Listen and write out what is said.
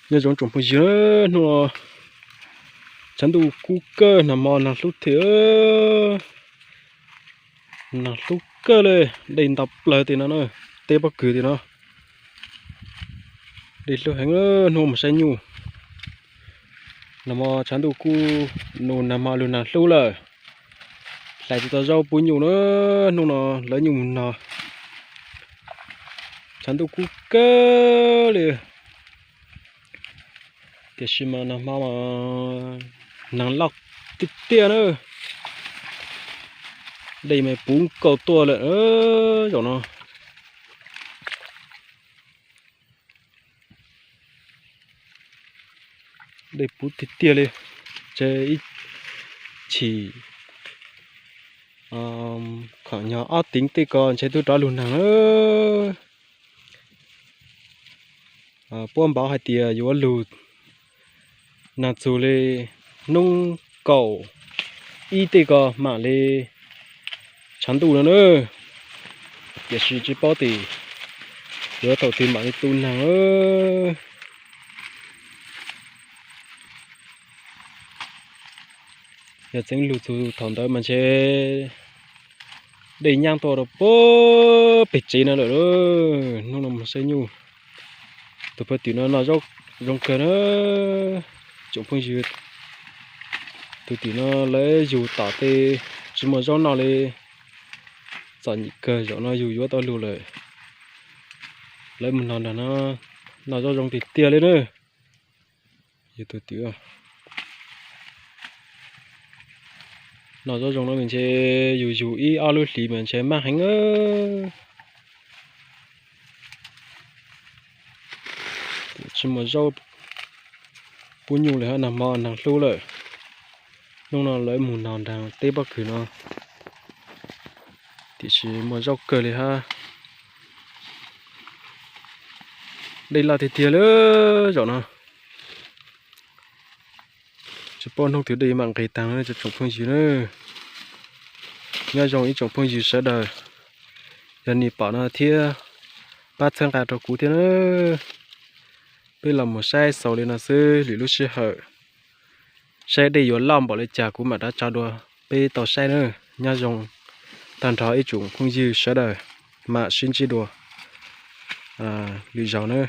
Nyob zoo tsoom phooj ywg, hnub no tshav ntuj kub kawg, nag hmo nag hlub thiab, nag hlub kawg li, dej nto plaws tim no na, teb pob kws tim no, dej hlub heev. Hnub mus saib nyuj, nag hmo tshav ntuj kub, nus nag hmo lug nag hlub lawm, hlais tsis tau zaub pub nyuj na. Hnub no lawv nyuj mus no, tshav ntuj kub kawg li, tiam sis mas nag hmo nag loj tiag tiag na, dej mas puv nkaus tuaj lawm zaum no. Dej puv tiag tiag li, ces ib chim khoom nyog ob teev tej ko ntshe twb rov lug nag na. Puab npauv hais tias yuav lug nag txug li hnub kaum ib tej ko mam li tshav ntuj no na, tiam sis tsis paub tias yuav thaum twg mam li tu nag. Yog txeev lug txug thaum ntawd mas ntshe dej nyaab tuaj rau puag pem tsev no lawm. Hnub no mus saib nyuj, tus phaj twm no noj zaub zoo kawg na tsoom phooj ywg. Tus twm no lawv yug tom tej tsis muaj zaub noj li, txom nyem kawg, zaum no yug yuav tau lug lawm. Lawv mus no nrog no noj zaub zoo tiag tiag li na. Yug tus twm noj zaub zoo no ntshe yug yug ib ob lub hlis mas ntshe maj heev. Tsis muaj zaub pub nyuj li hab, nag hmo nag hlub lawm. Hnub no lawv mus no nrog teb pob kws no, tiam sis muaj zaub kawg li hab. Dej loj tiag tiag li zaum no. Tsis paub hnub twg dej mam nqis taag na tsoom phooj ywg na. Nyob zoo ib tsoom phooj ywg sawv daws, yog nej pom no thiab pab txhawb nqa rau kuv thiab na. Peb los mus saib xaus li no xwb, lwm lub sij hawm saib dej yuav loj npaum li cas kuv mam rov tso dua peb tau saib na. Nyob zoo tag nrho ib tsoom phooj ywg sawv daws, mam sib ntsib dua lwm zaus na.